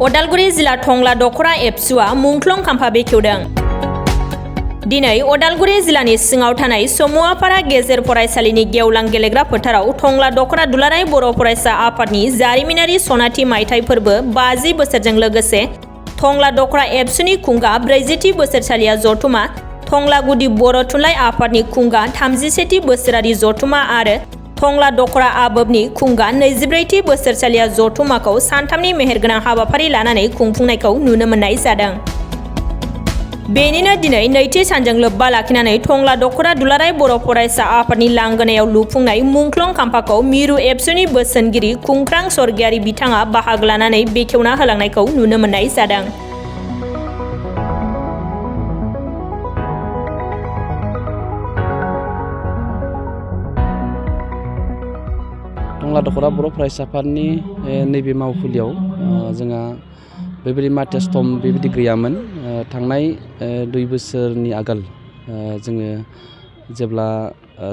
अदालगुरि जिल्ला टंला दखरा एबसुआ मुंख्लं खाम्फा बेखेवदों। दिनै अदालगुरि जिल्लानि सिङाव थानाय समुवापारा गेजेर फरायसालिनि गेवलां गेलेग्रा फोथाराव टंला दखरा दुलाराय बर' फरायसा आफादनि जारिमिनारि सनाथि मायथाइ फोरबो 50 बोसोरजों लोगोसे टंला दखरा एबसुनि खुंगा 40थि बोसोरसालिया जथुमा, टंला गुदि बर' थुनलाइ आफादनि खुंगा 31थि बोसोरारि जथुमा आरो टंला दखरा आबोबनि खुंगा 24थि बोसोरसालिया जथुमाखौ सानथामनि मेहेरगोनां हाबाफारि लानानै खुंफुंनायखौ नुनो मोननाय जादों। बेनिनो दिनै नैथि सानजों लोब्बा लाखिनानै टंला दखरा दुलाराय बर' फरायसा आफादनि लांगोनायाव लुफुंनाय मुंख्लं खाम्फाखौ मिरु एबसुनि बोसोनगिरि खुंख्रां सरगियारि बिथाङा बाहागो लानानै बेखेवना होलांनायखौ नुनो मोननाय जादों। टंला दखरा बर' फरायसा आफादनि नैबे मावखुलियाव जोंहा बेबायदि मार्टियार्स बेबायदि गैयामोन। थांनाय 2 बोसोरनि आगोल जोङो जेब्ला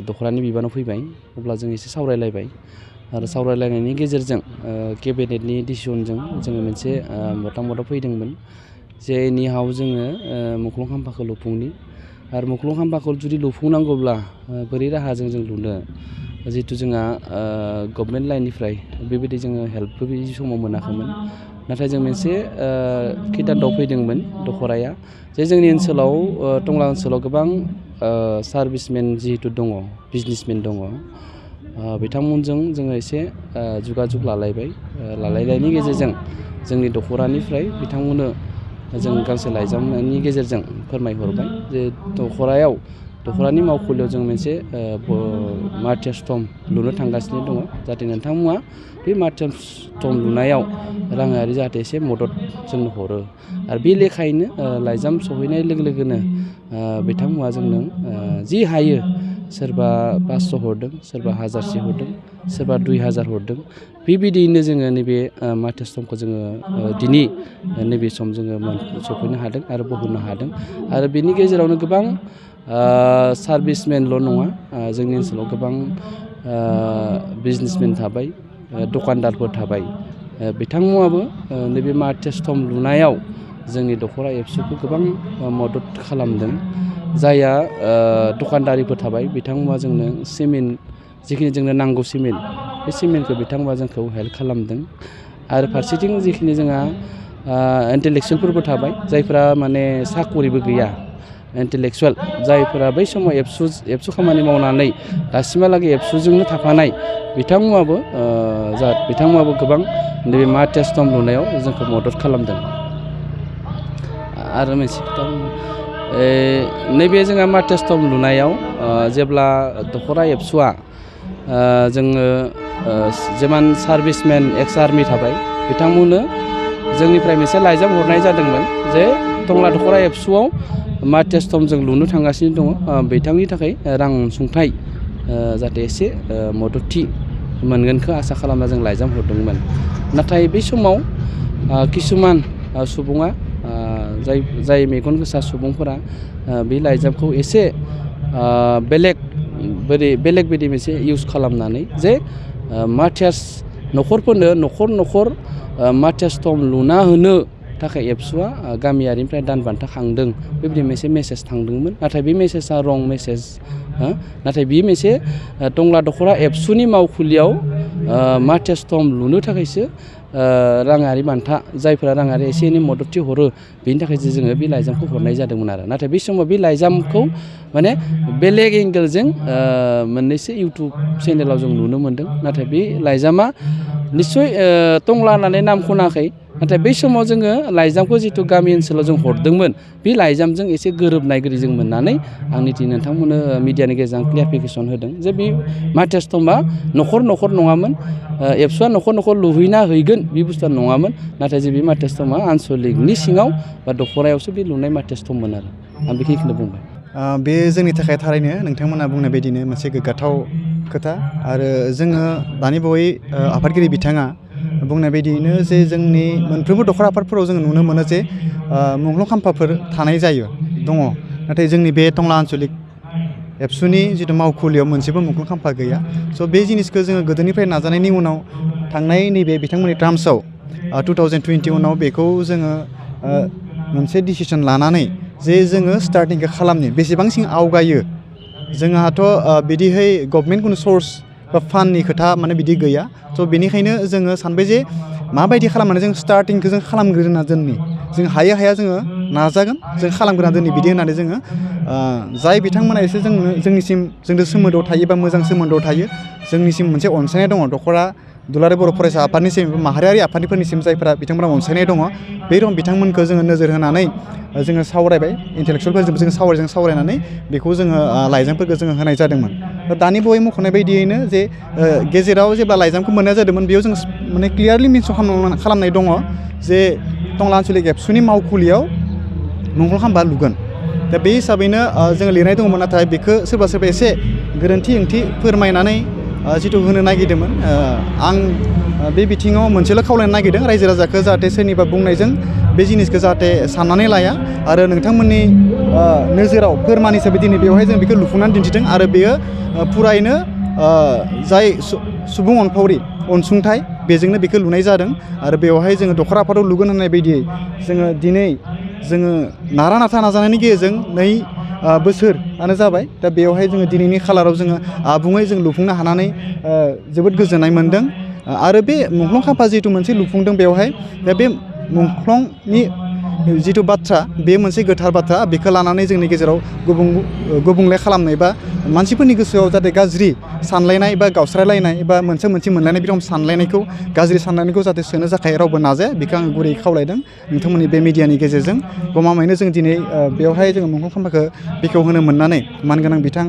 दखरानि बिबानाव फैबाय अब्ला जों एसे सावरायलायबाय आरो सावरायलायनायनि गेजेरजों केबिनेटनि डिसिजनजों जोङो मोनसे मतामताव फैदोंमोन जे एनिहाव जोङो मुंख्लं खाम्फाखौ लुफुंनि आरो मुंख्लं खाम्फाखौ जुदि लुफुंनांगौब्ला बोरै राहाजों जों लुनो, जिहेतु जोंहा गभर्नमेन्ट लाइननिफ्राय बेबायदि जोङो हेल्पबो बे समाव मोनाखैमोन। नाथाय जों मोनसे खिदानदाव फैदोंमोन दखराया जे जोंनि ओनसोलाव टंला ओनसोलाव गोबां सार्भिसमेन जिहेतु दङ, बिजनेसमेन दङ, बिथांमोनजों जोङो एसे जुगाजुग लालायबाय। लालायनायनि गेजेरजों जोंनि दखरानिफ्राय बिथांमोननो जों गांसे लाइजामनि गेजेरजों फोरमायहरबाय जे दखरानि मावखुलियाव जों मोनसे मार्टियार्स लुनो थांगासिनो दङ, जाहाथे नोंथांमोना बे मार्टियार्स लुनायाव राङारि जाहाथे एसे मदद जोंनो हरो। आरो बे लेखायैनो लाइजाम सहैनाय लोगो लोगोनो बिथांमोना जोंनो जि हायो सोरबा 500 हरदों, सोरबा 1000 हरदों, सोरबा 2000 हरदों। बेबायदियैनो जोङो नैबे मार्टियार्स जोङो दिनै नैबे सम जोङो सफैनो हादों आरो बहननो हादों। आरो बेनि गेजेरावनो गोबां सार्भिसमेनल' नङा, जोंनि ओनसोलाव गोबां बिजनेसमेन थाबाय, दखानदारफोर थाबाय। बिथांमोनाबो नैबे मार्टियार्स लुनायाव जोंनि दखरा एबसुखौ गोबां मदद खालामदों। जायहा दखानदारिफोर थाबाय बिथांमोना जोंनो सिमेन्ट, जिखिनि जोंनो नांगौ सिमेन्ट, बे सिमेन्टखौ बिथांमोना जोंखौ हेल्प खालामदों। आरो फारसेथिं जिखिनि जोंहा इन्टेलेक्सुवेलफोरबो थाबाय, जायफोरा माने साकरिबो गैया, इन्टेलेक्सुवेल जायफोरा बै समाव एबसु खामानि मावनानै दासिमहालागै एबसुजोंनो थाफानाय बिथांमोनाबो गोबां नैबे मार्टियार्स लुनायाव जोंखौ मदद खालामदों। आरो मोनसे खोथा, नैबे जोंहा मार्टियार्स लुनायाव जेब्ला दखरा एबसुआ जोङो जेमान सार्भिसमेन एक्स आर्मि थाबाय बिथांमोननो जोंनिफ्राय मोनसे लाइजाम हरनाय जादोंमोन जे टंला दखरा एबसुआव मार्टियार्स जों लुनो थांगासिनो दङ, बिथांनि थाखाय रां अनसुंथाइ जाहाथे एसे मददथि मोनगोनखौ आसा खालामना जों लाइजाम हरदोंमोन। नाथाय बै समाव किसुमान सुबुङा जाय मेगन गोसा सुबुंफोरा बे लाइजामखौ एसे बेलेग बायदि मोनसे इउज खालामनानै जे मार्टियार्स न'खरफोरनो न'खर मार्टियार्स लुना होनो थाखाय एबसुआ गामियारिनिफ्राय दान बान्था खांदों, बेबायदि मोनसे मेसेज थांदोंमोन। नाथाय बे मेसेजआ रं मेसेज। नाथाय बे मोनसे टंला दखरा एबसुनि मावखुलियाव मार्टियार्स लुनो थाखायसो राङारि बान्था, जायफोरा राङारि एसे एनै मददथि हरो, बेनि थाखायसो जोङो बे लाइजामखौ हरनाय जादोंमोन आरो। नाथाय बे समाव बे लाइजामखौ माने बेलेग एंगेलजों मोननैसो इउटुब चेनेलाव जों नुनो मोन्दों। नाथाय बे लाइजामा निस्सय टंला होननानै नाम खनाखै। नाथाय बै समाव जोङो लाइजामखौ जिथु गामि ओनसोलाव जों हरदोंमोन, बे लाइजामजों एसे गोरोबनाय जों मोननानै आंनि नोंथांमोननो मिडियानि गेजेरजों क्लियारिफिकेसन होदों जे बे मार्टियार्स न'खर नङामोन, एबसुआ न'खर लुहैना हैगोन बे बुस्थुआ नङामोन। नाथाय जे बे मार्टियार्स आनसलिकनि सिङाव बा दखरायावसो बे लुनाय मार्टियार्स आरो आं बेखिनिखौनो बुंबाय। बे जोंनि थाखाय थारैनो नोंथांमोना बुंनाय बायदिनो मोनसे गोग्गाथाव खोथा। आरो जोङो दानि बावै आफादगिरि बिथाङा बुंनाय बायदियैनो जे जोंनि मोनफ्रोमबो दखरा आफादफोराव जोङो नुनो मोनो जे मुंख्लं खाम्फाफोर थानाय दङ। नाथाय जोंनि बे टंला आन्चलिक एबसुनि जिथु मावखुलियाव मोनसेबो मुंख्लं खाम्फा गैया। स' बे जिनिसखौ जोङो गोदोनिफ्राय नाजानायनि उनाव थांनाय नैबे बिथांमोननि टार्म्सआव 2021 बेखौ जोङो मोनसे डिसिसन लानानै जे जोङो स्टार्टिंखौ खालामनि बेसेबांसिम आवगायो जोंहाथ' बिदिहाय गभर्नमेन्टखौनो सर्स बा फान्डनि खोथा माने बिदि गैया थ' बेनिखायनो जोङो सानबाय जे माबायदि खालामनानै जों स्टार्टिंखौ जों खालामग्रोना दोननि जों हाया जोङो नाजागोन जों खालामग्रोना दोननि बिदि होननानै जोङो जाय बिथांमोना एसे जोंनिसिम जोंजों सोमोन्दोआव थायो बा मोजां सोमोन्दोआव थायो जोंनिसिम मोनसे अनसायनाय दङ दख'रा दुलाराय बर' फरायसा आफादनिसिम माहारियारि आफादफोरनिसिम जायफोरा बिथांमोना अनसायनाय दङ बे रखम बिथांमोनखौ जोङो नोजोर होनानै जोङो सावरायबाय इन्टेलेक्सुवेलफोरजों जोङो सावरायनानै बेखौ जोङो लाइजामफोरखौ जोङो होनाय जादोंमोन दानि बावै मख'नाय बायदियैनो जे गेजेराव जेब्ला लाइजामखौ मोननाय जादोंमोन बेयाव जों माने क्लियारलि मेनसन खालामनाय दङ जे टंला आन्चलिक एबसुनि मावखुलियाव मुंख्लं खाम्फा लुगोन दा बे हिसाबैनो जोङो लिरनाय दङमोन नाथाय बेखौ सोरबा एसे गोरोन्थि ओंथि फोरमायनानै जिथु होनो नागिरदोंमोन आं बे बिथिङाव मोनसेल' खावलायनो नागिरदों रायजो राजाखौ जाहाथे सोरनिबा बुंनायजों बे जिनिसखौ जाहाथे साननानै लाया आरो नोंथांमोननि नोजोराव फोरमान हिसाबै दिनै बेवहाय जों बेखौ लुफुंनानै दिन्थिदों आरो बेयो फुरायैनो जाय सुबुं अनफावरि अनसुंथाइ बेजोंनो बेखौ लुनाय जादों आरो बेवहाय जोङो दख'रा आफादाव लुगोन होननाय बायदियै जोङो दिनै जोङो नारा नाथा नाजानायनि गेजेरजों 2 बोसोरानो जाबाय दा बेवहाय जोङो दिनैनि खालाराव जोङो आबुङै जों लुफुंनो हानानै जोबोद गोजोननाय मोनदों आरो बे मुंख्लं खाम्फा जिहेतु मोनसे लुफुंदों बेवहाय दा बे मुंख्लंनि जिथु बाथ्रा बे मोनसे गोथार बाथ्रा बेखौ लानानै जोंनि गेजेराव गुबुंले खालामनाय बा मानसिफोरनि गोसोआव जाहाथे गाज्रि सानलायनाय बा गावस्रायलायनाय बा मोनसे मोनलायनाय बे रखम सानलायनायखौ गाज्रि सानलायनायखौ जाहाथे सोनो थाखाय रावबो नाजाया बेखौ आं गुरै खावलायदों नोंथांमोननि बे मिडियानि गेजेरजों गमामायैनो जों दिनै बेवहाय जोङो मुंख्लं खाम्फाखौ बेखेवहोनो मोननानै मानगोनां बिथां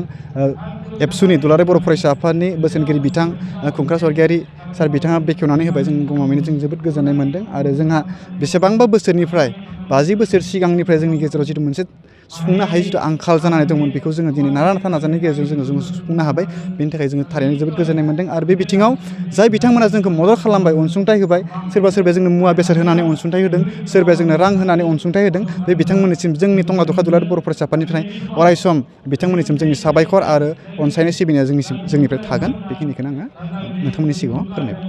एबसुनि दुलाराय बर' फरायसा आफादनि बोसोनगिरि बिथां खुंख्रा स्वर्गियारि सार बिथाङा बेखेवनानै होबाय जों गमामायैनो जों जोबोद गोजोननाय मोनदों आरो जोंहा बेसेबांबा बोसोरनिफ्राय 50 बोसोर सिगांनिफ्राय जोंनि गेजेराव जिथु मोनसे सुफुंनो हायै जिथु आंखाल जानानै दंमोन बेखौ जोङो दिनै नारा नाथा नाजानायनि गेजेरजों जोङो सुफुंनो हाबाय बेनि थाखाय जोङो थारैनो जोबोद गोजोननाय मोनदों आरो बे बिथिङाव जाय बिथांमोना जोंखौ मदद खालामबाय अनसुंथाइ होबाय सोरबा जोंनो मुवा बेसाद होनानै अनसुंथाइ होदों सोरबाया जोंनो रां होनानै अनसुंथाइ होदों बे बिथांमोननिसिम जोंनि टंला दख'रा दुलाराय बर' फरायसा आफादनिफ्राय अरायसम बिथांमोननिसिम जोंनि साबायखर आरो अनसायनाय सिबिनाया जोंनिफ्राय थागोन बेखिनिखौनो आङो नोंथांमोननि सिगाङाव फोरमायबाय।